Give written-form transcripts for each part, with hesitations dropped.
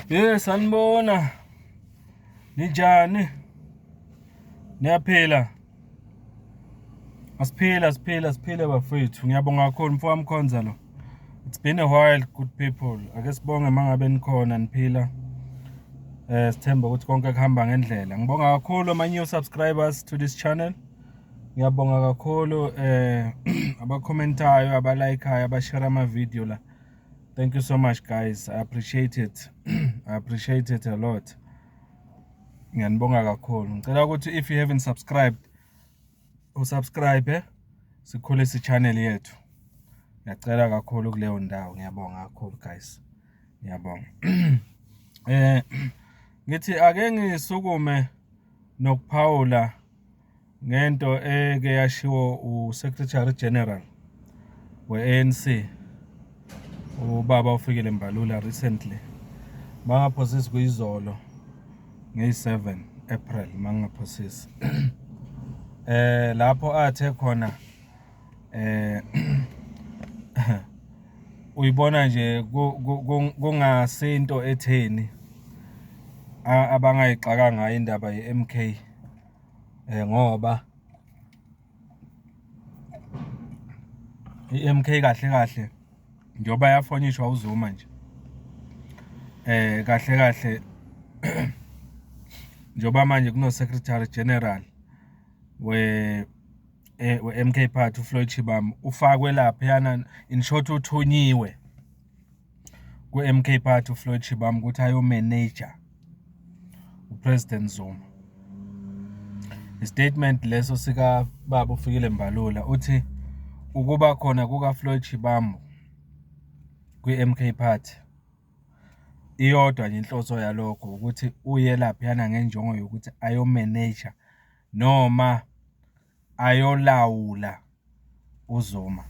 Ye sanibona. Ninjani? Niyaphila? Asiphila siphila siphile bafethu. Ngiyabonga kakhulu mfowami Khonza lo. It's been a while, good people. Ake sibonge mangabe nikhona niphila. Sithemba ukuthi konke kuhamba ngendlela. Ngibonga kakhulu ama new subscribers to this channel. Ngiyabonga kakhulu abakhomentayo, abalikeayo, abashare ama video la. Thank you so much, guys. I appreciate it. I appreciate it a lot. Ngiyanibonga kakhulu. Ngicela ukuthi if you haven't subscribed, usubscribe, sikhulise i-channel yethu. Ngiyacela kakhulu kuleyo ndawo. Ngiyabonga kakhulu, guys. Ngiyabonga. Ngithi ake ngisukume nokuphawula ngento eke yashiwo uSecretary General we-ANC, ubaba uFikile Mbalula, recently. Mangaphosisi kuyizolo ngeyi-7 April, mangaphosisi. Lapho athe khona uyibona nje kungasinto etheni abangayixaka ngayo indaba ye-MK, ngoba i-MK kahle kahle njengoba yafonyishwa uZuma nje, kahle kahle njengoba manje kuno Secretary General we-MK Party, uFloyd Shivambu, ufakwe laphayana. In short, uthunyiwe ku-MK Party uFloyd Shivambu ukuthi ayo-manage uPresident Zuma. Istatement leso sika baba uFikile Mbalula, uthi ukuba khona kuka Floyd Shivambu kwi-MK Party, iyodwa nje inhloso yalokho, ukuthi uye laphayana ngenjongo yokuthi ayo-manage noma ayolawula uZuma.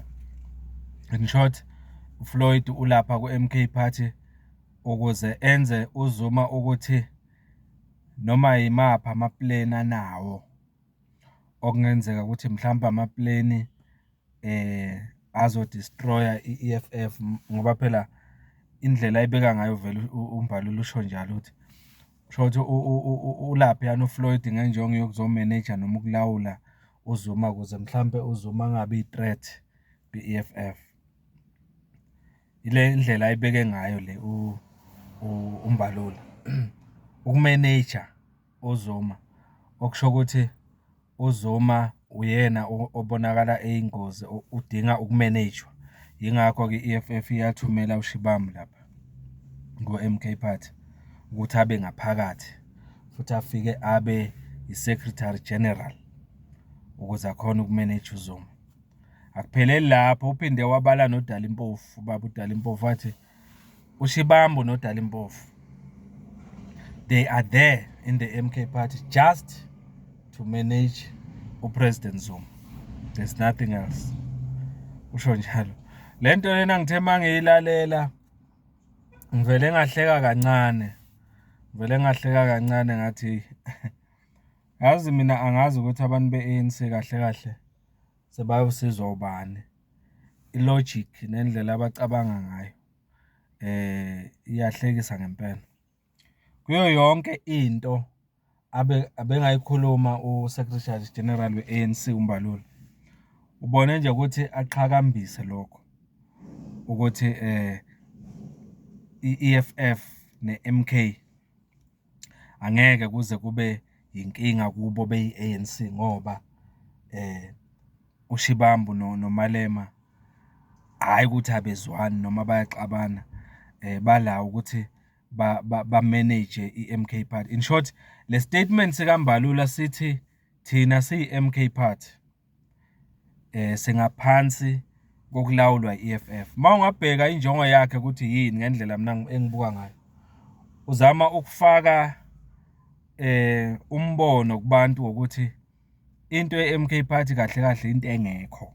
In short, uFloyd ulapha ku-MK Party ukuze enze uZuma ukuthi noma yimaphi ama-plan anawo, okungenzeka ukuthi mhlawumbe ama-plan azo-destroy-a i-EFF, ngoba phela indlela ayibeka ngayo vele uMbalula usho njalo ukuthi kusho ukuthi ulaphayana uFloyd ngenjongo yokuzo-manage-a noma ukulawula uZuma, ukuze mhlampe uZuma angabi i-threat kwi-EFF. Ile ndlela ayibeke ngayo le uMbalula, uku-manage-a uZuma, okusho ukuthi uZuma uyena obonakala eyingozi, udinga uku-manage-wa. Yingakho-ke i-EFF iyathumela uShivambu lapha ku-M_K Party ukuthi abe ngaphakathi futhi afike abe i-Secretary General ukuze akhone uku-manage uZuma. Akupheleli lapho, uphinde wabala noDali Mpofu, ubaba uDali Mpofu, wathi uShivambu noDali Mpofu, they are there in the MK Party just to manage uPresident Zuma. There's nothing else. Usho njalo. Le nto lena ngithe mangiyilalela ngivele ngahleka kancane. Ngivele ngahleka kancane, ngathi yazi mina angazi ukuthi abantu be-ANC kahle kahle sebayosizwa ubani. I-logic nendlela abacabanga ngayo iyahlekisa ngempela. Kuyo yonke into abe abengayikhuluma u-Secretary General we-ANC uMbalula, ubone nje ukuthi aqhakambise lokho ukuthi i-EFF ne-MK angeke kuze kube inkinga kubo beyi-ANC, ngoba uShivambu noMalema, hhayi ukuthi abezwani noma bayaxabana, bala ukuthi ba-manage i-MK Party. In short, le statement sikaMbalula sithi thina siyi-MK Party singaphansi kokulawulwa i-EFF. Uma ungabheka injongo yakhe ukuthi yini, ngendlela mina engibuka ngayo, uzama ukufaka umbono kubantu wokuthi into ye-M_K Party kahle kahle into engekho,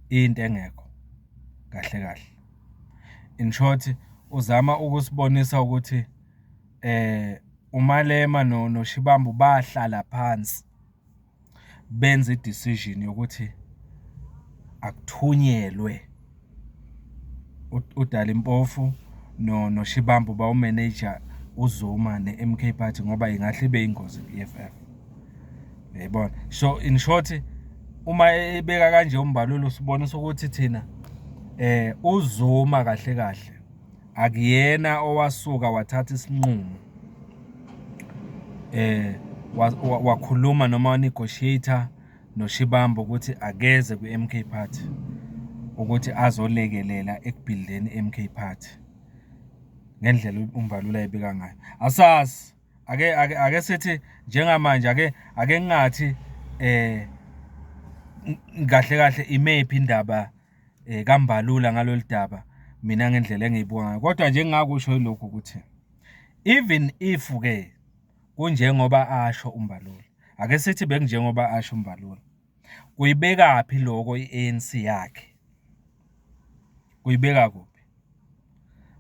into engekho kahle kahle. In short, uzama ukusibonisa ukuthi uMalema noShivambu bahlala phansi benza i-decision yokuthi akuthunyelwe uDali Mpofu. noShivambu bayomeneja uZuma ne-M_K Party ngoba ingahle ibe yingozi kwi-E_F_F. Uyayibona? So, in short, uma ebeka kanje uMbalula usibonisa ukuthi thina uZuma kahle kahle akuyena owasuka wathatha isinqumo wakhuluma noma wa-negotiate-a noShivambu ukuthi akeze kwi-M_K Party ukuthi azolekelela ekubhildeni i-M_K Party, ngendlela uMbalula ayibeka ngayo. Asazi, ake ake ake sithi njengamanje ake ake ngingathi kahle kahle imephi indaba kaMbalula ngalolu daba, mina ngendlela engiyibuka ngayo. Kodwa nje engingakusho yilokhu ukuthi, even if-ke kunjengoba asho uMbalula, ake sithi bekunjengoba asho uMbalula, kuyibekaphi loko i-ANC yakhe? Kuyibeka kuphi?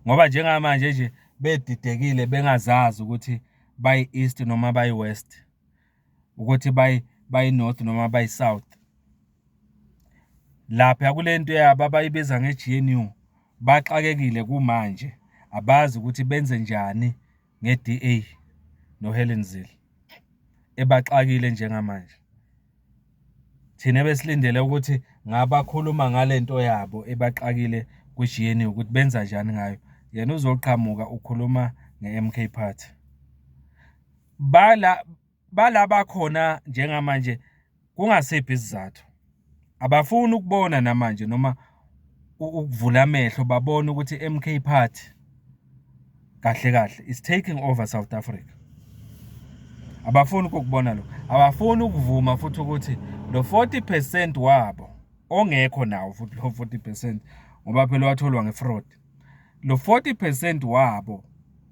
Ngoba njengamanje nje bedidekile bengazazi ukuthi bayi-East noma bayi-West, ukuthi bayi-North noma bayi-South. Lapha kule nto yabo abayibiza nge-G_N_U, baxakekile kumanje, abazi ukuthi benzenjani nge-D_A no-Helen Zille, ebaxakile njengamanje. Thina ebesilindele ukuthi ngabakhuluma ngale nto yabo ebaxakile kwi-G_N_U ukuthi benzanjani ngayo, yena uzoqhamuka ukhuluma nge-M_K Party. Bala, bala bakhona njengamanje kungasiphi isizathu? Abafuni ukubona namanje noma ukuvula amehlo babone ukuthi i-M_K Party kahle kahle is taking over South Africa. Abafuni ukukubona lokho, abafuni ukuvuma futhi ukuthi lo 40% wabo ongekho nawo futhi lo 40% ngoba phela watholwa nge-fraud. Lo 40% wabo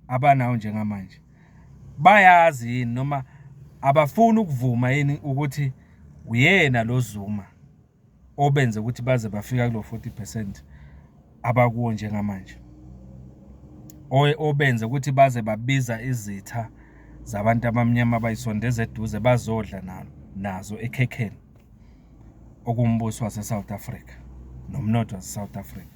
abanawo njengamanje bayazi yini noma abafuni ukuvuma yini ukuthi uyena lo Zuma obenze ukuthi baze bafika kulo 40% abakuwo njengamanje, obenze ukuthi baze babiza izitha zabantu abamnyama bayisondeza eduze bazodla nazo ekhekheni okuwumbuso wase-South Africa nomnotho wase-South Africa.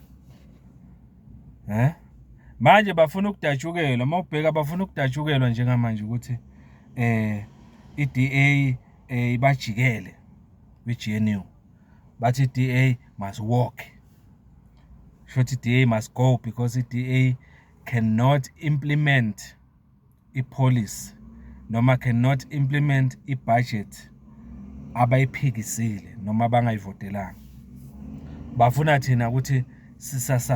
Manje bafuna ukudatshukelwa, uma ubheka bafuna ukudatshukelwa njengamanje ukuthi i-D_A ibajikele kwi-G_N_U. Bathi i-D_A must walk, shuthi i-D_A must go because i-D_A cannot implement i-policy noma cannot implement i-budget abayiphikisile noma abangayivotelanga. Bafuna thina ukuthi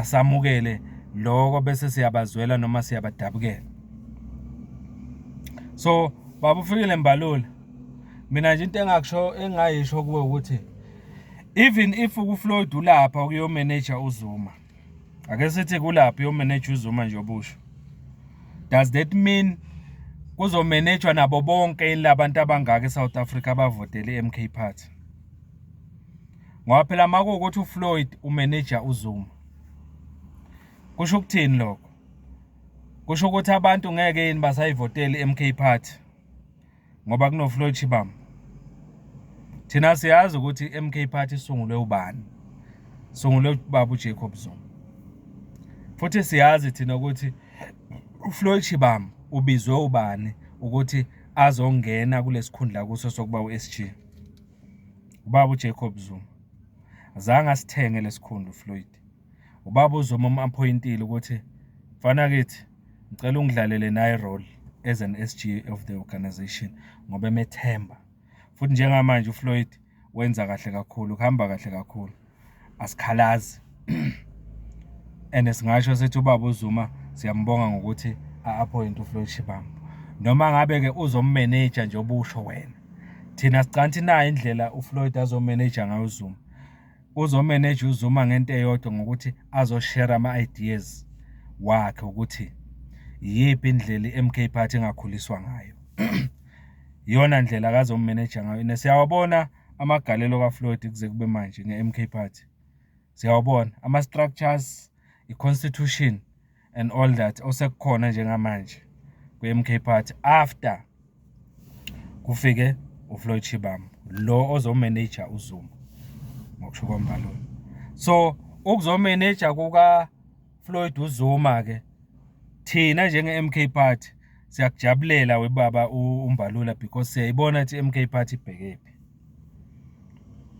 samukele loko bese siyabazwela noma siyabadabukela. So, baba uFikile Mbalula, mina nje into engakusho engingayisho kuwe ukuthi even if uFloyd ulapha ukuyomeneja uZuma, ake sithi kulapha uyomeneja uZuma nje obusho, does that mean kuzomenejwa nabo bonke labantu abangaka eSouth Africa abavotele i-M_K Party? Ngoba phela uma kuwukuthi uFloyd umeneja uZuma, kusho ukuthini lokho? Kusho ukuthi abantu ngeke yini basayivotela i-M_K Party ngoba kunoFloyd Shivambu. Thina siyazi ukuthi i-M_K Party isungulwe ubani, isungulwe ubaba uJacob Zuma. Futhi siyazi thina ukuthi uFloyd Shivambu ubizwe ubani ukuthi azongena kulesi khundla kuso sokuba u-S_G, ubaba uJacob Zuma. Azange asithenge lesi khundla uFloyd. Ubaba uZuma umu-appoint-ile ukuthi mfana kithi ngicela ungidlalele nayi role as an S_G of the organization ngoba emethemba. Futhi njengamanje uFloyd wenza kahle kakhulu, kuhamba kahle kakhulu, asikhalazi. And singasho sithi ubaba uZuma siyambonga ngokuthi a-appoint uFloyd Shivambu. Noma ngabe-ke uzommeneja nje obusho wena, thina sicansi nayo indlela uFloyd azomeneja ngayo uZuma. Uzomeneja uZuma ngento eyodwa, ngokuthi azoshera ama-ideas wakhe ukuthi iyiphi indlela i-M_K Party engakhuliswa ngayo. Iyona ndlela akazomeneja ngayo. And siyawabona amagalelo kaFloyd kuze kube manje nge-M_K Party. Siyawabona ama-structures, i-constitution and all that osekukhona njengamanje kwi-M_K Party after kufike uFloyd Shivambu lo ozomeneja uZuma ngokusho kwaMbalula. So ukuzomeneja kuka Floyd uZuma ke. Thina njenge-M_K Party, siyakujabulela we baba uMbalula because siyayibona ukuthi i-M_K Party ibhekephi.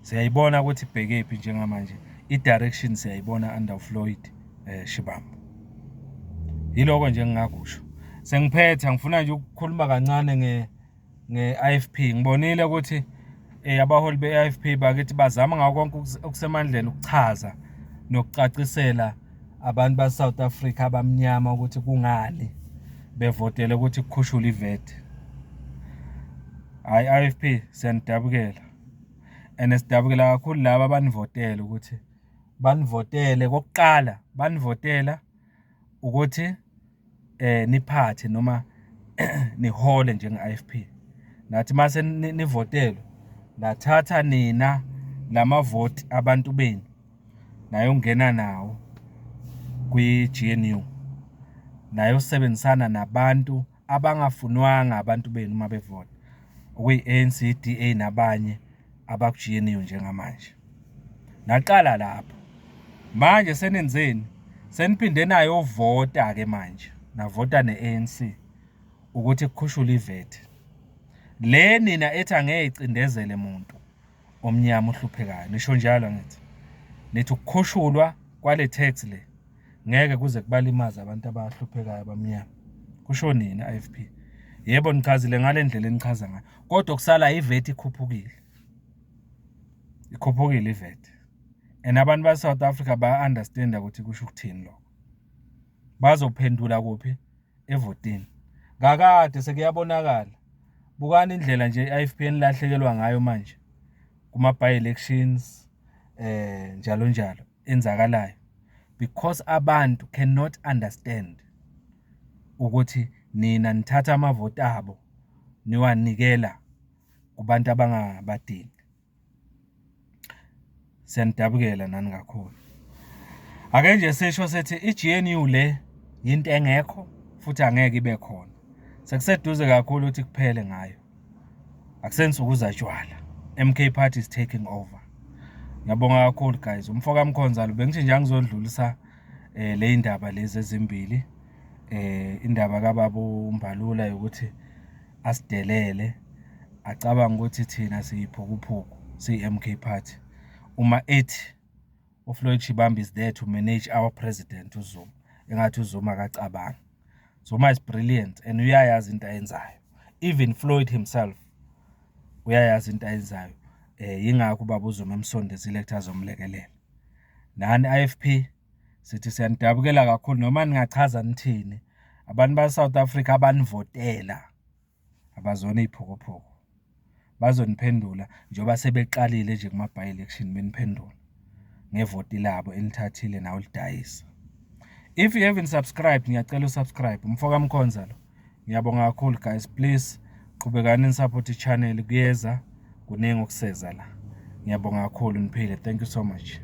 Siyayibona ukuthi ibhekephi njengamanje, i-direction siyayibona under uFloyd Shivambu. Yiloko nje engingakusho. Sengiphetha ngifuna nje ukukhuluma kancane nge-I_F_P. Ngibonile ukuthi abaholi be-I_F_P bakithi bazama ngako konke okusemandleni ukuchaza nokucacisela abantu base-South Africa abamnyama ukuthi kungani bevotele ukuthi kukhushulwe i-VAT. Hhayi, i-I_F_P siyanidabukela and sidabukela kakhulu laba abanivotele ukuthi banivotele okokuqala, banivotela ukuthi niphathe noma nihole njenge-I_F_P. Nathi uma nivotelwe, nathatha nina la mavoti abantu benu nayongena nawo kwi-G_N_U, nayosebenzisana nabantu abangafunwanga abantu benu uma bevota, okuyi-A_N_C, D_A, nabanye abaku-G_N_U njengamanje. Naqala lapho. Manje senenzeni? Seniphinde nayovota-ke manje, navota ne-A_N_C ukuthi kukhushulwe i-VAT. Le nina ethi angeke icindezele muntu omnyama ohluphekayo, nisho njalo angithi? Nithi ukukhushulwa kwale tax le ngeke kuze kubalimaze abantu abahluphekayo abamnyama, kusho nina I_F_P. Yebo, nichazile ngale ndlela enichaza ngayo, kodwa okusalayo i-VAT ikhuphukile, ikhuphukile i-VAT and abantu base-South Africa baya-understand-a ukuthi kusho ukuthini lokho. Bazophendula kuphi? Evotini. Kakade sekuyabonakala, bukani indlela nje i-I_F_P enilahlekelwa ngayo manje kuma-by-elections njalo njalo enzakalayo because abantu cannot understand ukuthi nina nithatha amavoti abo niwanikela kubantu abangabadingi. Siyanidabukela nani kakhulu. Ake nje sisho sithi i-G_N_U le yinto engekho futhi angeke ibe khona. Sekuseduze kakhulu ukuthi kuphele ngayo. Akusensuku zatshwala. M_K Party is taking over. Ngiyabonga kakhulu guys. Umfo kaMkhonza lo bengithi nje angizodlulisa le y'ndaba lezi ezimbili. Indaba kababa uMbalula yokuthi asidelele, acabange ukuthi thina siyiphukuphuku siyi-M_K Party. Uma ethi uFloyd Shivambu is there to manage our president uZuma, engathi uZuma akacabangi. Zuma is brilliant and uyayazi into ayenzayo. Even Floyd himself uyayazi into ayenzayo. Yingakho ubaba uZuma emsondezile ukuthi azomlekelela. Nani I_F_P sithi siyanidabukela kakhulu noma ningachaza nithini, abantu base-South Africa abanivotela abazona iy'phukuphuku. Bazoniphendula njengoba sebeqalile nje kuma-by-election beniphendula ngevoti labo enilithathile nawulidayisa. If you haven't subscribed, ngiyacela u-subscribe. Umfo kaMkhonza lo. Ngiyabonga kakhulu guys, please qhubekani ni-support i-channel, kuyeza kuningi okuseza la. Ngiyabonga kakhulu, niphile. Thank you so much.